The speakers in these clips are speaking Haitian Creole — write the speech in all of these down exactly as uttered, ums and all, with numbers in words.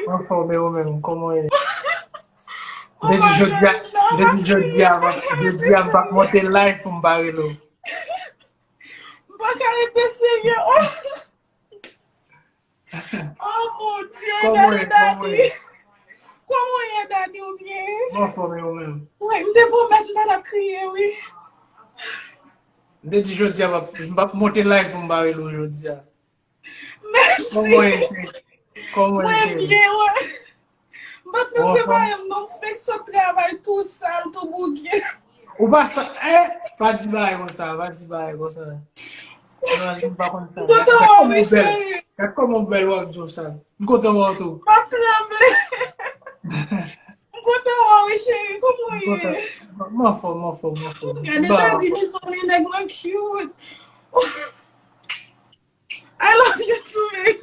Anfòm, e ou menm, kòman w ye? Depi jodi a, depi jodi a, m ap- jodi a, m p ap monte live pou m pa rele w. M pa ka rete serye. Oh, oh mon Dye, gade Daddy. Kòman w ye, Daddy, ou byen? M anfòm, e ou menm? Wi, m te pwomèt m pa t ap kriye, wi. M te di jodi a, m ap- m p ap monte live pou m pa rele w jodi a. Mèsi. Kòman w ye, cheri? Kòman w ye, cheri? Mwen byen, wè. M pa t nan prepare m, non, m fenk sot travay tou sal, tou bouge. Ou pa sa, eh, pa di bagay konsa, pa di bagay konsa. Non, m pa konn sa. M kontan wè w, wi, cheri. Gad kòman w bèl, w ap di w sa. M kontan wè w tou. M ap tranble. M kontan wè w, wi, cheri. Kòman w ye? M anfòm, m anfòm, m anfòm. Gade, Daddy, mezanmi, nèg mwen cute. I love you too, baby.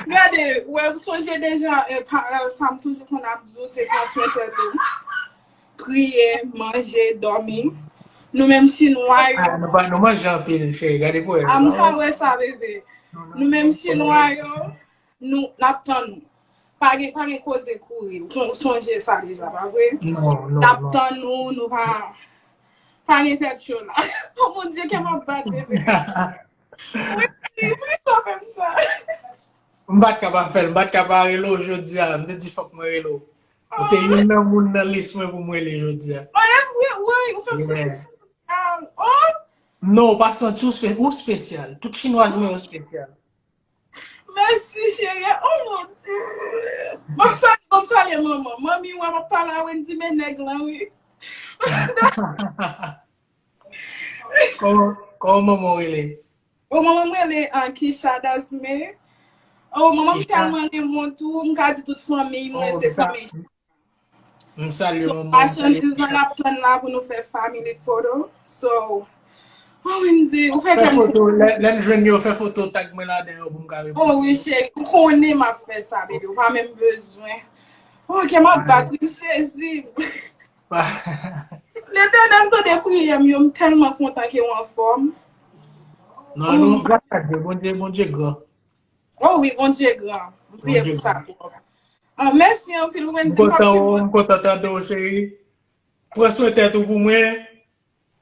Gade, wè, m sonje deja, eh, pa- eh, sa m toujou konn ap di w, se pran swen tèt ou. Priye, manje, dòmi. Nou menm chinwa yo. Ah, nou pa- nou manje anpil, cheri, gade pou wè. Ah, m ka wè sa, bebe. Nou menm chinwa yo, nou, n ap tann ou. Pa gen, pa gen koze kouri. Ou son- ou sonje sa deja, pa vre? Non, non, non. N ap tann ou, nou pa, pa gen tèt cho la. Oh mon Dieu, kè m ap bat, bebe. Wi, wi, sa menm sa. M pa t ka pa fè l, m pa t ka pa rele w jodi a. M te di fòk mwen rele w. Ou te youn nan moun nan lis mwen pou m rele jodi a. Oh, e vre, wi, ou fè m santi m espesyal. Oh! Non, ou pa santi w espe- ou espesyal. Tout chinwaz mwen yo espesyal. Mèsi, cheri. Oh, mon Dieu. M ap salye, m ap salye manman. Manmi, wè, m ap pale a Wendy, men nèg lan, wi. Kòman, kòman manman w rele? Oh, manman m rele, ah, Kisha Dasme. Oh, manman m tèlman renmen w tou, m ka di tout fanmi mwen, se fanmi. M salye manman, m salye Kisha. Machandiz lan ap tann la pou nou fè family photo. So, oh, Wendy, ou fè kè m foto, lè, lè n jwenn yo, fè foto, tag mwen ladan yo pou m ka reposte. Oh, wi, cheri, ou konnen m ap fè sa, baby, ou pa menm bezwen. Oh, kè m ap bat, wi, m sezi. Letènèl tande priyè m yo, m tèlman kontan ke w anfòm. Non, non, gras a Dye, Bondye, Bondye gran. Oh wi, Bondye gran. M priye pou sa twòp. Ah, mèsi anpil, Wendy. M kontan, m kontan tande w, cheri. Pran swen tèt ou pou mwen.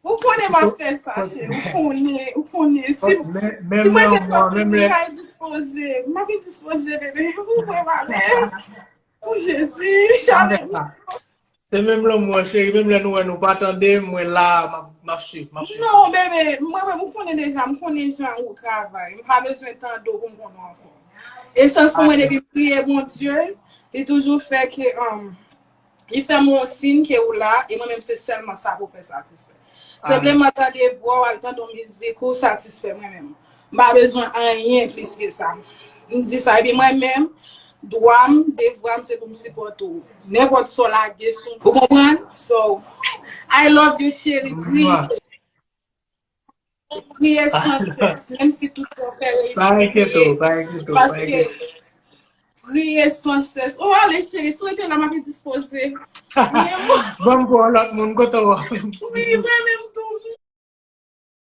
Ou konnen m ap fè sa, cheri. Ou konnen, ou konnen. Si, si mwen te fè piti, m ka dispoze. M ap dispoze, bebe. Ou wè valè. Pou Jezi, chale. Se menm lanmou an, cheri, menm lè nou wè nou pa tande, mwen la, m ap, m ap swiv, m ap swiv. Non, bebe, mwen menm, ou konnen deja, m konnen jan ou travay. M pa bezwen tande w pou m konnen w anfòm. E chans pou mwen, depi m priye Bondye, li toujou fè ke, um, li fè m yon siy ke ou la, e mwen menm, se sèlman sa pou fè satisfè. Senpleman tande vwa w, al tande yon mizik, ou satisfè mwen menm. M pa bezwen anyen plis ke sa. M di sa. Epi mwen menm, dwa m, devwa m, se pou m sipòte w. Nenpòt sa w lage sou m. Ou konprann? So, I love you, cheri. Priye. Priye san sès. Menm si tout sa w fè reyisi, priye. Pa enkyete w, pa enkyete w, pa enkyete w. Paske priye san sès. Oh, ale, cheri, si w rete la, m ap dispoze. Ban m pou yon lòt moun, kote w? Wi, mwen menm tou.